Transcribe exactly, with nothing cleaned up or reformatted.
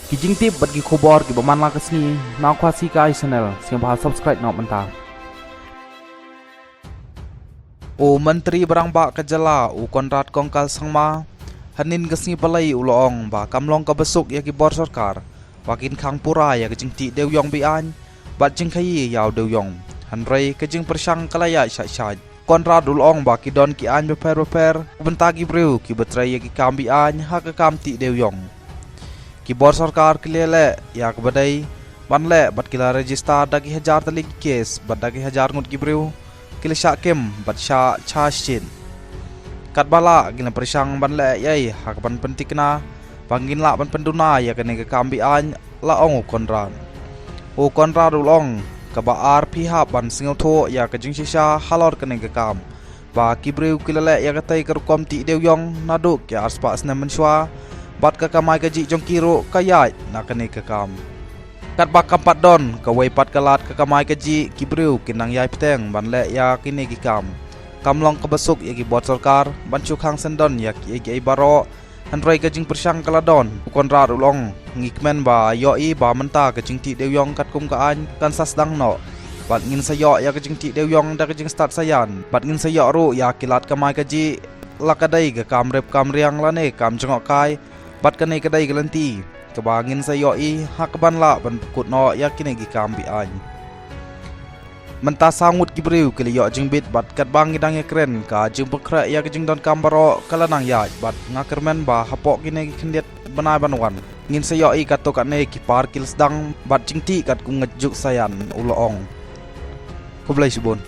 Ki jingtip bad ki khubor kiba man la ka sngi na Khasi Kai Channel, sngewbha subscribe noh mynta. U Myntri Rangbah ka jylla u Conrad Kongkal Sangma, hynnin ka sngi Palei u la ong ba kam long kaba suk ïa ki bor sorkar ba kin khang pura ïa ka jingtih dewïong be-aiñ bad jingkhaïi ïa u dewïong. Hynrei ka jingpyrshang ka la ïaid shait shait. Conrad u la ong ba ki don ki aiñ bapher bapher na ka bynta ki briew kiba trei ïa ki kam be-aiñ ha ka kam tih dewïong. Ki bor sorkar ki la leh ïa kaba dei ban leh bad ki la register da ki hajar tylli ki case bad da ki hajar ngut ki briew ki la shah kim bad shah charge sheet. Katba lah ki la pyrshang ban leh ei ei ha kaban pynthikna ba ngin lah ban pynduna ïa kane ka kam be-aiñ, la ong u Conrad. U Conrad u la ong kaba ar phi hap ban sngewthuh ïa ka jingshisha halor kane ka kam ba ki briew ki la leh ïa katei ka rukom tih dewïong naduh ki arspah snem mynshuwa bad ka kamai kajih jong ki ruh ka ïaid na kane ka kam. Katba kam pat don kawei pat ka lad ka kamai kajih, ki briew ki nang ïai bteng ban leh ïa kine ki kam. Kam long kaba suk ïa ki bor sorkar ban shu khang syndon ïa kiei kiei baroh. Hynrei ka jingpyrshang ka la don. U Conrad u la ong, ngi kmen ba ïohi ba mynta ka jingtih dewïong katkum ka aiñ kan sa sdang noh bad ngin sa ïoh ïa ka jingtih dewïong da ka jingstad saïan bad ngin sa ïoh ruh ïa ki lad kamai kajih, la ka dei ka kam rep kam riang lane kam jngohkai. Bad kane ka dei ka lynti kaba ngin sa ïohi ha kaban lah ban pynkut noh ïa kine ki kam be-aiñ. Mynta saw ngut ki briew ki la ïoh jingbit bad katba ngi dang ïakren ka jingpynkhreh ïa ka jingdonkam baroh ka la nang ïaid bad nga kyrmen ba hapoh kine ki khyndiat bnai ban wan ngin sa ïohi katto katne ki par ki la sdang bad jingtih katkum ka juk saïan, u la ong. Khublei shibun.